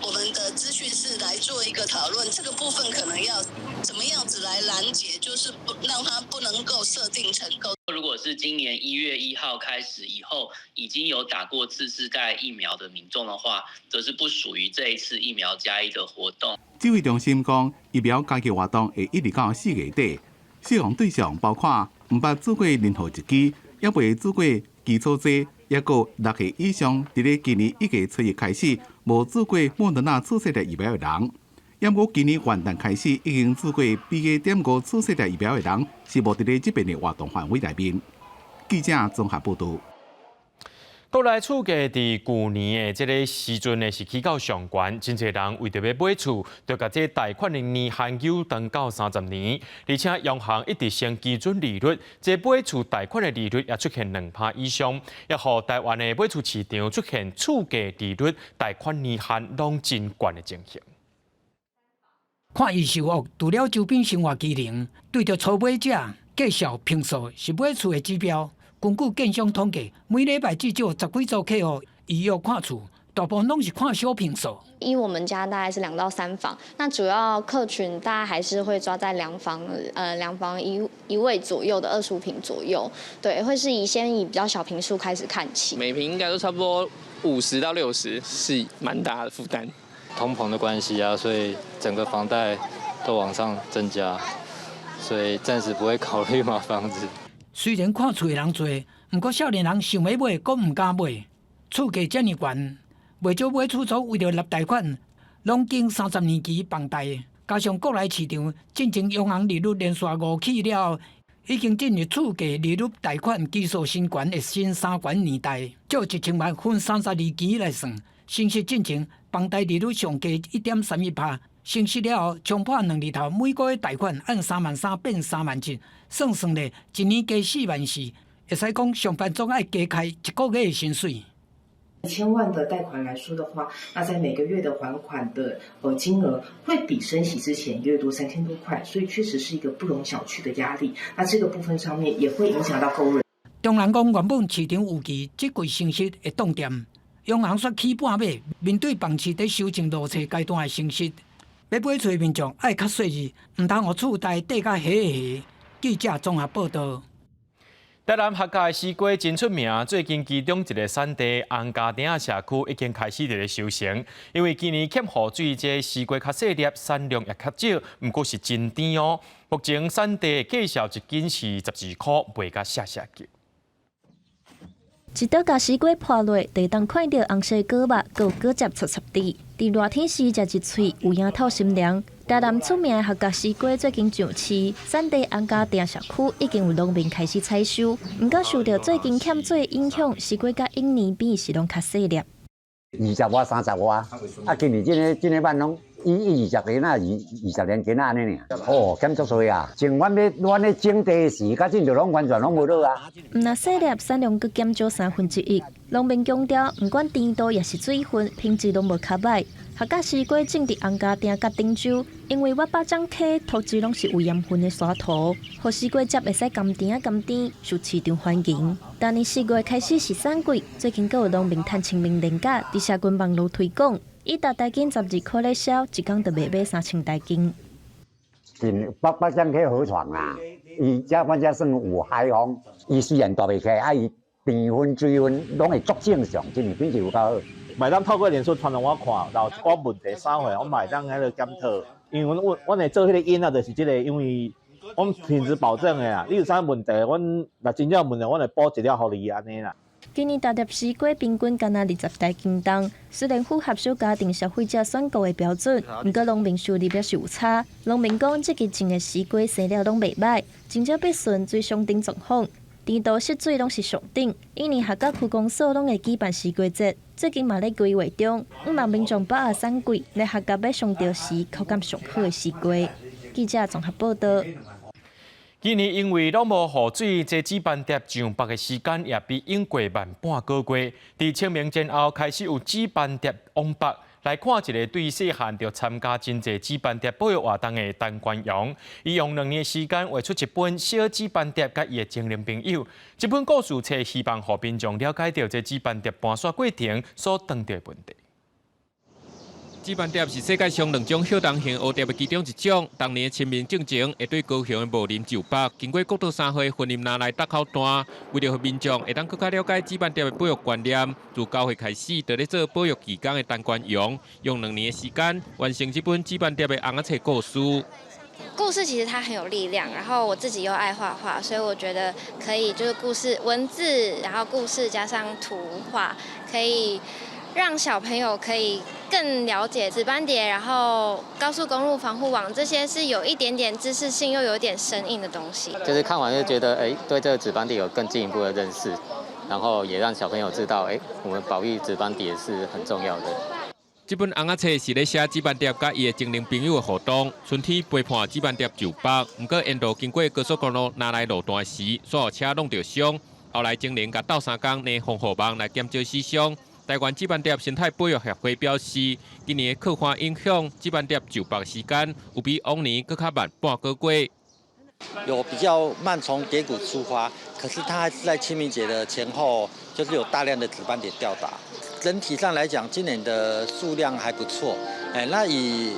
Speaker 30: 我們的資訊室來做一個討論，這個部分可能要怎麼樣子來攔截，就是不讓他不能夠設定成功。
Speaker 31: 如
Speaker 3: 果是今年1月1號開始以後已經有打過次世代疫苗的民眾的話，則是不屬於這一次疫苗加一的活動。
Speaker 28: 指揮中心講，疫苗加劑活動會一直到4月底，適用對象包括毋捌注過任何一劑，猶未注過基礎劑，抑閣6歲以上，佇咧今年1月初1開始無注過莫德納次世代疫苗的人，猶閣今年元旦開始已經注過 BA.5次世代疫苗的人，是無佇咧這遍的活動範圍內面。記者綜合報導。
Speaker 1: 國內厝價佇舊年的這个時陣呢是起到上懸，真濟人為著欲買厝，就共這貸款的年限延長到30年，而且央行一直升基準利率，這買厝貸款的利率也出現2%以上，也予台灣的買厝市場出現厝價利率、貸款年限攏真懸的情形。
Speaker 14: 看預售屋，除了周邊生活機能，對著初買者介紹坪數是買厝的指標。根據建商統計，每禮拜至少十幾組客戶預約看厝，大部分攏是看小坪數。
Speaker 4: 以我們家大概是2到3房，那主要客群大家還是會抓在兩房，兩房一衛左右的25坪左右，對，會是以先以比較小坪數開始看起。
Speaker 5: 每坪應該都差不多50到60，是蠻大的負擔。
Speaker 7: 通膨的關係啊，所以整個房貸都往上增加，所以暫時不會考慮買房子。
Speaker 14: 雖然看厝的人濟，毋過少年人想欲買，閣毋敢買。厝價遮爾懸，袂少買厝族為著納貸款，攏揀30年期房貸。加上國內市場進前央行利率連續五起了後，已經進入厝價利率貸款基數新懸的新三懸年代。借1000萬分32期來算，升息進前房貸利率上加1.31%，升息了後衝破兩字頭，每個月貸款按3萬3變3萬7，算算咧，一年加4萬4，會使講上班族愛加開一個月的薪水。
Speaker 8: 千萬的貸款來說的話，那在每個月的還款的金額會比升息之前約多3000多塊，所以確實是一個不容小覷的壓力。那這個部分上面也會影響到購入。
Speaker 14: 中人講，原本市場預期這季升息會凍定，央行煞起半碼，面對房市佇修正落冊階段的升息，欲買厝的民眾愛較細膩，毋通予厝貸綴甲黑黑。記者綜合報導。
Speaker 1: 台南客家的絲瓜真出名，最近其中一个產地洪家埕仔社區已經開始佇咧收成，因為今年欠雨水，這絲瓜較細粒，產量也較少，毋過是真甜哦。目前產地價數一斤是12箍，賣甲謝謝叫。
Speaker 10: 一刀共絲瓜剝落，就會當看著紅色果肉，閣有果汁撮撮滴。佇熱天時食一喙，有影透心涼。台南出名的客家絲瓜最近上市，產地洪家埕社區已經有農民開始採收。毋過受著最近欠水影響，絲瓜佮往年比是攏較細粒。
Speaker 11: 二十外、30外，啊，今年這个萬攏伊20年啊，20年前啊按呢爾。哦，減足濟啊！像阮咧種地時，較進就攏完全攏無落啊。
Speaker 10: 毋若細粒，產量閣減少1/3。農民強調，毋管甜度抑是水分，品質攏無較䆀。客家絲瓜種佇洪家埕佮頂洲，因為我八掌溪土質攏是有鹽分的沙土，予絲瓜汁會使甘甜仔甘甜，受市場歡迎。逐年4月開始是產季，最近閣有農民趁清明連假，佇社群網路推廣，以逐台斤12箍咧銷，一工就賣欲3000台斤。
Speaker 11: 近北掌溪河床啦，伊遮阮遮算有海風，伊雖然大袂起來，啊伊甜分、水分攏會足正常，真是品質有夠好。
Speaker 12: 嘛會當透過臉書傳予我看，然後一寡問題啥貨，我嘛會當彼落檢討。因為阮會做彼個囡仔，就是這個，因為阮品質保證的啦。你有啥問題，阮若真正有問題，阮會補一粒予你按呢啦。
Speaker 10: 今年大粒絲瓜平均干焦20台斤重，雖然符合小家庭消費者選購的標準，毋過農民收入也是有差。農民講，這季種的絲瓜生了攏袂䆀，真正必順水上頂狀況，甜度色水攏是上頂。每年客家區公所攏會舉辦絲瓜節，最近嘛咧規劃中，向望民眾把握產季，來客家欲上著時口感上好的絲瓜。記者綜合報導。
Speaker 1: 今年因為攏無雨水，這紫斑蝶上北的時間也比往過慢半個月。佇清明前後開始有紫斑蝶往北。來看一个對細漢就參加真濟紫斑蝶保育活動的陳冠陽，伊用2年時間畫出一本小紫斑蝶佮伊的精靈朋友。這本故事冊希望予民眾了解著這紫斑蝶搬徙過程所當著的問題。
Speaker 2: 紫斑蝶是世界上兩種越冬型蝴蝶的其中一種。當年清明進前會對高雄的茂林就縛，經過國道三號雲林拿來搭口段，為著予民眾會當閣較了解紫斑蝶的保育觀念，自9歲開始就咧做保育義工的陳冠陽，用2年的時間完成這本紫斑蝶的尪仔冊故事。
Speaker 6: 故事其實它很有力量，然後我自己又愛畫畫，所以我覺得可以就是故事文字，然後故事加上圖畫，可以讓小朋友可以更了解紫斑蝶，然後高速公路防護網這些是有一點點知識性又有點生硬的東西。
Speaker 7: 就是看完就覺得，哎，對這個紫斑蝶有更進一步的認識，然後也讓小朋友知道，哎，我們保育紫斑蝶是很重要的。
Speaker 2: 這本尪仔冊是咧寫紫斑蝶佮伊的精靈朋友的互動。春天陪伴紫斑蝶就縛，毋過沿路經過高速公路拿來路段時，煞予車弄著傷。後來精靈共鬥相共捏防護網來減少死傷。台灣紫斑蝶生態保育協會表示，今年的酷旱影響，紫斑蝶就縛時間有比往年閣較慢半個月。
Speaker 13: 有比較慢從蝶谷出發，可是它還是在清明節的前後，就是有大量的紫斑蝶吊打。整體上來講，今年的數量還不錯。哎，那以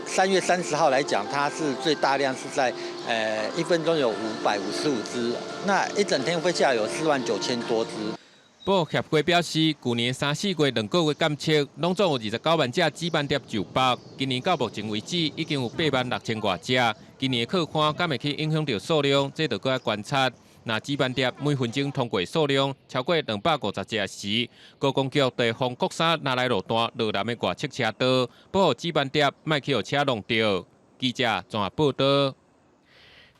Speaker 13: 3月30號來講，它是最大量是在1分鐘有555隻，那一整天飛下來有4萬9千多隻。
Speaker 2: 保育協會表示，舊年三四月兩個月監測，攏總有29萬隻紫斑蝶就縛。今年到目前為止，已經有8萬6千外隻。今年的酷旱敢會去影響著數量，這著閣愛觀察。若紫斑蝶每分鐘通過數量超過250隻時，高公局就會封國三那來路段羅南的外側車道，保護紫斑蝶莫去予車弄著。記者綜合報導。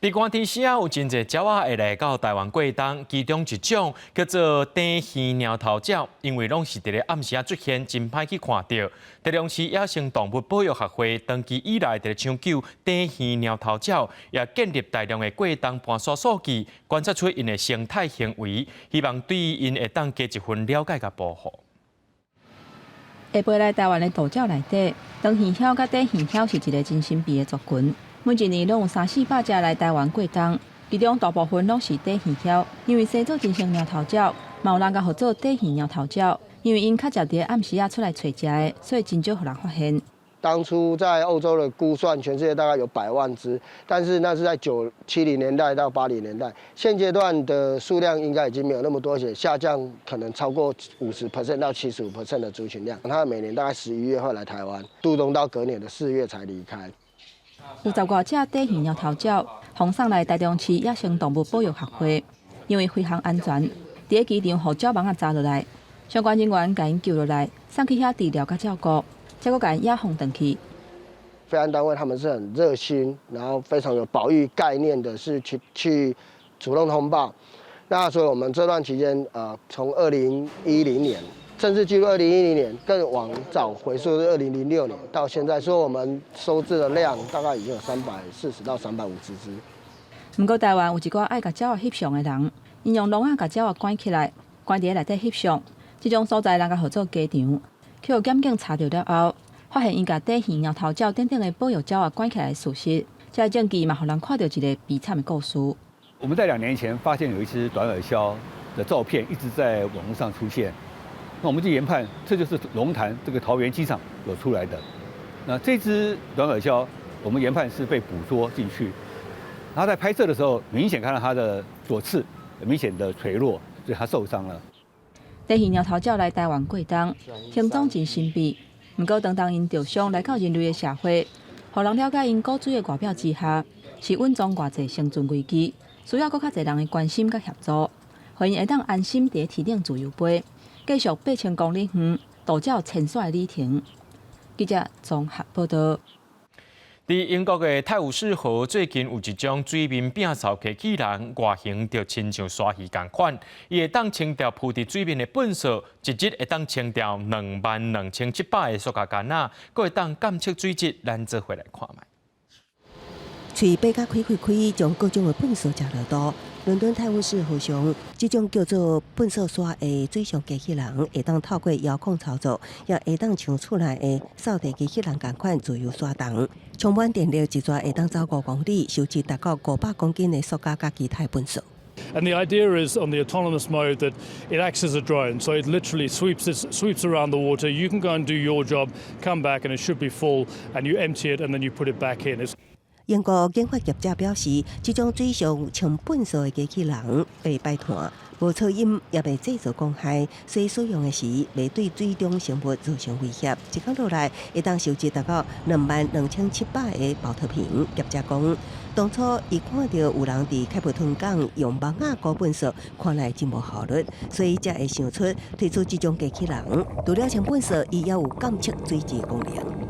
Speaker 1: 佇寒天時仔，有真濟鳥仔會來到台灣過冬，其中一種叫做短耳貓頭鳥，因為攏是佇咧暗時仔出現，真歹去看著。台中市野生動物保育學會長期以來佇咧搶救短耳貓頭鳥，也建立大量的過冬盤徙數據，觀察出𪜶的生態行為，希望對𪜶會當加一份了解佮保護。
Speaker 20: 會飛來台灣的渡鳥內底，長耳鴞佮短耳鴞是一个真神秘的族群。每一年攏有三四百隻來台灣過冬，其中大部分攏是短耳鴞，因為生做真像貓頭鳥，嘛有人共號做短耳貓頭鳥，因為𪜶較常佇暗時仔出來揣食的，所以真少予人發現。
Speaker 15: 當初在歐洲的估算，全世界大概有百萬隻，但是那是在70年代到80年代，現階段的數量應該已經沒有那麼多，而且下降可能超過50% 到75% 的族群量。它每年大概11月會來台灣，渡冬到隔年的4月才離開。
Speaker 20: 有十外隻短耳貓頭鳥，予送來台中市野生動物保育學會，因為飛行安全，佇咧機場予鳥網仔紮落來，相關人員共𪜶救落來，送去遐治療佮照顧，才閣共野放轉去。
Speaker 15: 飛安單位他們是很熱心，然後非常有保育概念的，是去主動通報。那所以我們這段期間，從2010年，正式記錄2010年，更往早回溯是2006年到現在，所以我們收治的量大概已經有340到350隻。
Speaker 20: 毋過台灣有一寡愛共鳥仔翕相的人，𪜶用籠仔共鳥仔關起來，關佇咧內底翕相。這種所在人共號做雞場，去予檢警查著了後，發現𪜶共短耳貓頭鳥等等的保育鳥仔關起來的事實。這个證據嘛，予人看著一个悲慘的故事。
Speaker 16: 我們在2年前發現有一隻短耳鴞的照片一直在網路上出現。那我們就研判，這就是龍潭這個桃園機場有出來的。那這隻短耳鴞，我們研判是被捕捉進去。然後在拍攝的時候，明顯看到它的左翅明顯的垂落，所以它受傷了。
Speaker 20: 短耳貓頭鳥來台灣過冬，行蹤真神秘。毋過當當𪜶著傷來到人類的社會，予人了解𪜶古錐的外表之下，是蘊藏偌濟生存危機，需要閣較濟人的關心佮協助，予𪜶會當安心佇天頂自由飛，繼續8000公里遠渡鳥遷徙的旅程。記者綜合報導。
Speaker 1: 佇英國的泰晤士河最近有一種水面摒掃機器人，外形就親像鯊魚仝款，伊會當清掉浮佇水面的糞埽，一日會當清掉22,700個塑膠桿仔，閣會當監測水質，咱做伙來看覓。
Speaker 17: 喙擘甲開開開，將各種的糞埽食落肚。倫敦泰晤士河上，這種叫做糞埽刷的水上機器人，會當透過遙控操作，也會當像厝內的掃地機器人仝款自由刷動。充滿電力一逝會當走5公里，收集達到500公斤的塑膠佮其他糞埽。
Speaker 9: And the idea is on the autonomous mode that it acts as a drone, so it literally sweeps around the water. You can go and do your job, come back, and it should be full, and you empty it, and then you put it back in. It's
Speaker 17: 英國研發業者表示，這種水上清糞掃的機器人袂排碳，無噪音，也袂製造光害，所以使用的時袂對水中生物造成威脅。一工落來，會當收集達到22,700個寶特瓶。業者講，當初伊看著有人佇開普敦港用網仔孤糞掃，看來真無效率，所以才會想出推出這種機器人。除了清糞掃，伊也有監測水質功能。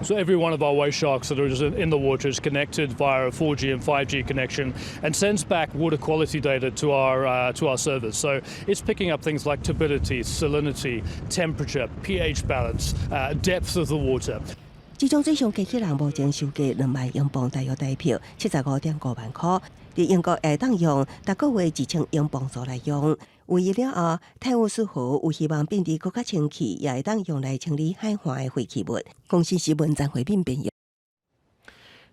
Speaker 9: So every one of our waste sharks that are in the water is connected via a 4G and 5G connection and sends back water quality data to our servers. So it's picking up things like turbidity, salinity, temperature, pH balance, depth of the water.
Speaker 17: 這種水上機器人目前售價2萬英鎊，大約台幣75.5萬箍。佇英國會當用，逐個月1000英鎊租來用。有伊了後，泰晤士河有希望變得閣較清氣，也會當用來清理海岸的廢棄物。公視新聞張惠敏編譯。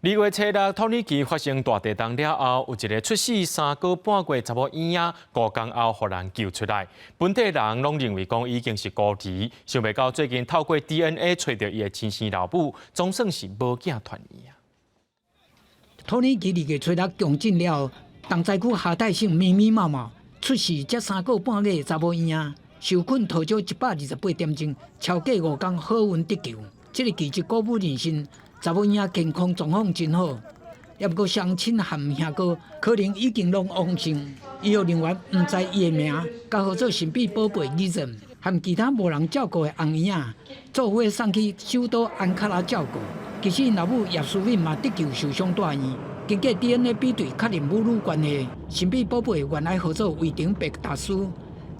Speaker 1: 2月初六，土耳其發生大地震了後，有一个出世3個半月查某嬰仔，5工後予人救出來。本地人攏認為講已經是孤兒，想袂到最近透過 DNA 揣著伊的親生老母，總算是母囝團圓啊！
Speaker 14: 土耳其2月初六強震了後，重災區哈泰省密密麻麻出世才3個半月查某嬰仔，受困塗少128點鐘，超過5工好運得救。這个奇蹟鼓舞人心，查某嬰仔健康狀況真好，也毋過雙親和兄哥可能已經攏往生。醫護人員毋知伊的名，共號做神秘寶貝伊人，和其他無人照顧的紅嬰仔，做伙送去首都安卡拉照顧。其實𪜶老母葉淑敏嘛得救受傷住院，經過 DNA 比對確認母女關係，神秘寶貝原來號做維丁貝達斯，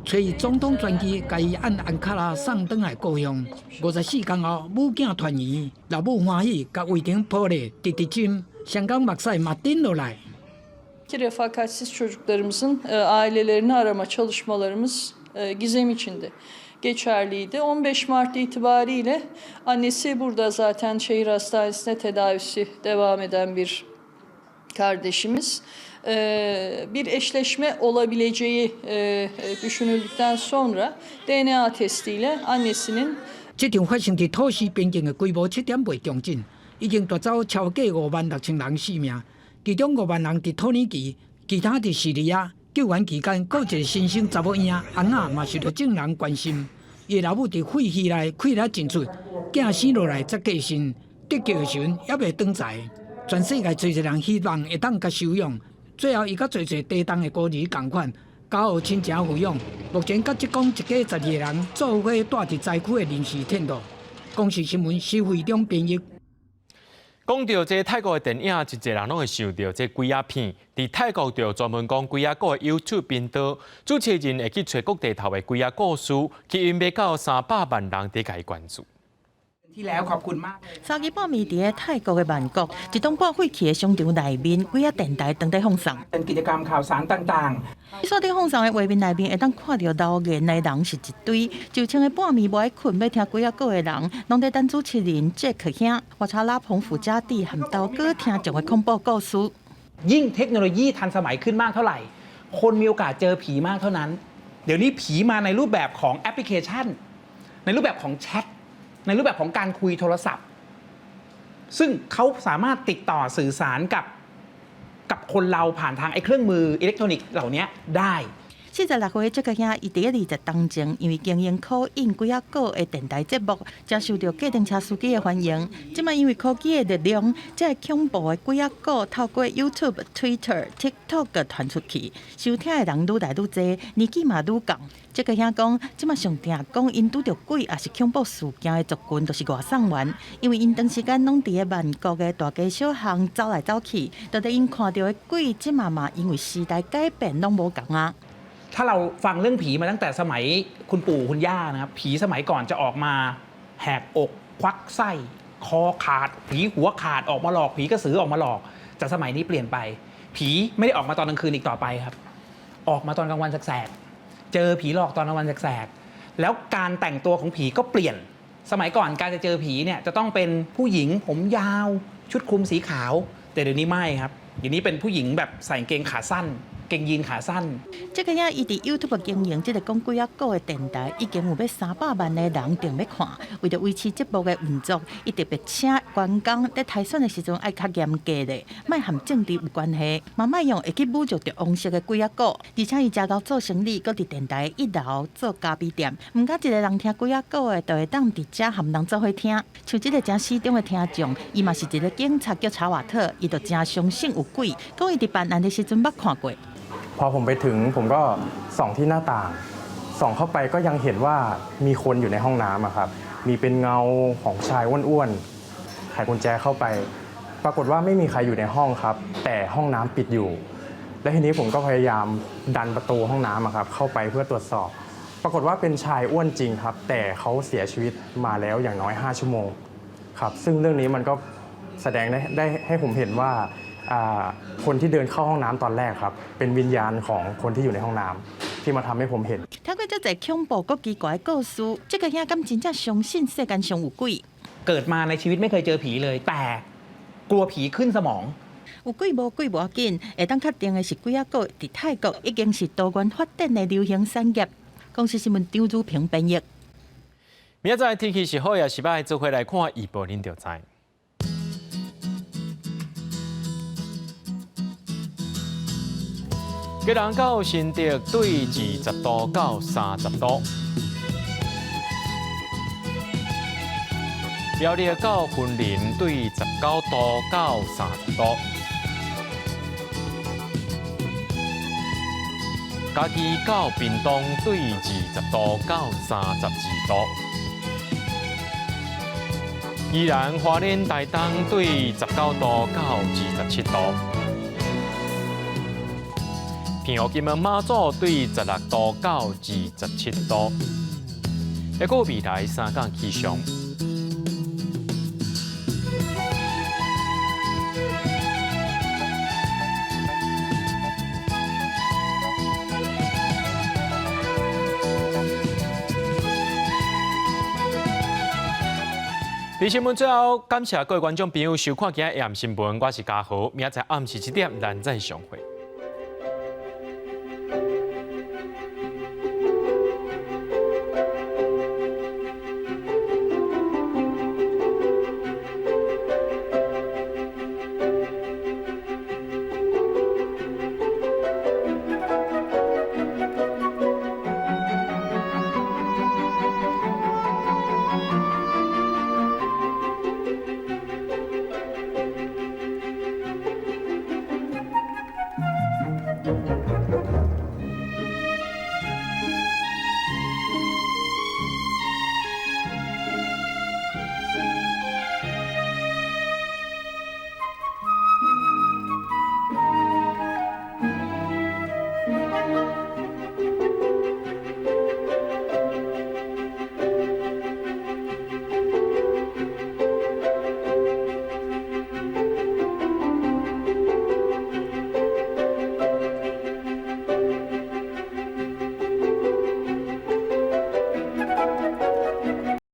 Speaker 14: 揣總統專機共伊按安卡拉送轉來故鄉。54工後，母囝團圓，老母歡喜，共維丁抱咧，直直斟，雙眼目屎嘛頂落來。
Speaker 18: Refakatsiz çocuklarımızın ailelerini arama çalışmalarımız Gizem için de geçerliydi. 15 Mart itibariyle annesi burada zaten şehir hastanesinde tedavisi devam eden bir kardeşimiz. Bir eşleşme olabileceği düşünüldükten sonra DNA testiyle annesinin
Speaker 14: 這場發生佇土斯邊境的規模7.8強震，已經奪走超過5萬6千人性命，其中5萬人佇土耳其，其他佇敘利亞。救援期間，閣一个新生查某嬰仔翁仔嘛受著眾人關心。伊老母佇廢墟內氣力真出，囝生落來才過身，得救的時陣猶未轉載。全世界濟濟人希望會當共收養，最後伊佮濟濟低重的孤兒仝款，交予親情撫養。目前佮職工一家12个人做伙蹛佇災區的臨時テント。公視新聞施惠中編譯。
Speaker 1: 講著這泰國的電影，真濟人攏會想著這鬼仔片。佇泰國就專門講鬼仔故的 YouTube 頻道，主持人會去揣各地頭的鬼仔故事，吸引欲到300萬人佇共伊關注。
Speaker 19: 三更半暝佇咧泰國的曼谷，一棟半廢棄的商場內面，鬼仔電台當咧放送。
Speaker 21: กิจกรรมข่าวสารต่าง
Speaker 19: 線頂放送的畫面內面，會當看著留言的人是一堆，就像個半暝無愛睏，欲聽鬼仔故的人，攏佇等主持人傑克兄，我查拉彭富家弟和刀哥聽一個恐怖故事。
Speaker 21: ยิ่งเทคโนโลยีทันสมัยขึ้นมากเท่าไหร่ คนมีโอกาสเจอผีมากเท่านั้น เดี๋ยวนี้ผีมาในรูปแบบของแอปพลิเคชัน ในรูปแบบของแชท ในรูปแบบของการคุยโทรศัพท์ ซึ่งเขาสามารถติดต่อสื่อสารกับคนเราผ่านทางไอ้เครื่องมืออิเล็กทรอนิกส์เหล่านี้ได้
Speaker 19: 46歲這個兄，伊佇咧20冬前，因為經營可印鬼仔故的電台節目，誠受著計程車司機的歡迎。這擺因為科技的力量，這个恐怖的鬼仔故透過 YouTube、Twitter、TikTok 傳出去，收聽的人愈來愈濟，年紀嘛愈仝。這個兄講，這擺上定講𪜶拄著鬼抑是恐怖事件的族群，就是外送員，因為𪜶長時間攏佇咧曼谷的大街小巷走來走去，到底𪜶看著的鬼，這擺嘛因為時代改變，攏無仝啊。
Speaker 21: ถ้าเราฟังเรื่องผีมาตั้งแต่สมัยคุณปู่คุณย่านะครับผีสมัยก่อนจะออกมาแหกอกควักไส้คอขาด ผีหัวขาดออกมาหลอก ผีกระสือออกมาหลอกแต่สมัยนี้เปลี่ยนไป ผีไม่ได้ออกมาตอนกลางคืนอีกต่อไปครับ ออกมาตอนกลางวันแสกๆเจอผีหลอกตอนกลางวันแสกๆแล้วการแต่งตัวของผีก็เปลี่ยน สมัยก่อนการจะเจอผีเนี่ยจะต้องเป็นผู้หญิงผมยาวชุดคลุมสีขาว แต่เดี๋ยวนี้ไม่ครับเดี๋ยวนี้เป็นผู้หญิงแบบใส่กางเกงขาสั้น เกงยีนขาสั้น
Speaker 19: 這个影伊佇 YouTube 經營這個講鬼仔故的電台，已經有欲300萬的人訂欲看。為著維持節目的運作，伊特別請員工佇篩選的時陣愛較嚴格咧，莫和政治有關係，嘛莫用會去侮辱著王室的鬼仔故。而且伊誠𠢕做生理，閣佇電台一樓做咖啡店，毋敢一个人聽鬼仔故的，就會當佇遮和人做伙聽。像這個誠死忠的聽眾，伊嘛是一个警察叫查瓦特，伊就誠相信有鬼，講伊佇辦案的時陣捌看過。
Speaker 3: พอผมไปถึงผมก็ส่องที่หน้าต่างส่องเข้าไปก็ยังเห็นว่ามีคนอยู่ในห้องน้ำอะครับมีเป็นเงาของชายอ้วนๆไขกุญแจเข้าไปปรากฏว่าไม่มีใครอยู่ในห้องครับแต่ห้องน้ำปิดอยู่และทีนี้ผมก็พยายามดันประตูห้องน้ำอะครับเข้าไปเพื่อตรวจสอบปรากฏว่าเป็นชายอ้วนจริงครับแต่เขาเสียชีวิตมาแล้วอย่างน้อย5ชั่วโมงครับซึ่งเรื่องนี้มันก็แสดงได้ให้ผมเห็นว่าคนที่เดินเข้าห้องน้ำตอนแรกครับเป็นวิญญาณของคนที่อยู่ในห้องน้ำที่มาทำให้ผมเห็น
Speaker 19: 聽過遮濟恐怖閣奇怪的故事，這個兄敢真正相信世間上有鬼？
Speaker 21: เกิดมาในชีวิตไม่เคยเจอผีเลย แต่กลัวผีขึ้นสมอง
Speaker 19: 有鬼無鬼無要緊，會當確定的是鬼仔故佇泰國已經是多元發展的流行產業。公視新聞張如平編譯。
Speaker 1: 明仔載天氣是好抑是䆀，做伙來看預報，恁就知。基隆到新竹對20度到30度，苗栗到雲林對19度到30度，嘉義到屏東對20度到32度，宜蘭花蓮台東對19度到27度。平湖金門馬祖對16度到27度，一個未來三天氣象。佇新聞最後，感謝各位觀眾朋友收看今日的新聞，我是嘉豪，明仔載暗時7點，咱再相會。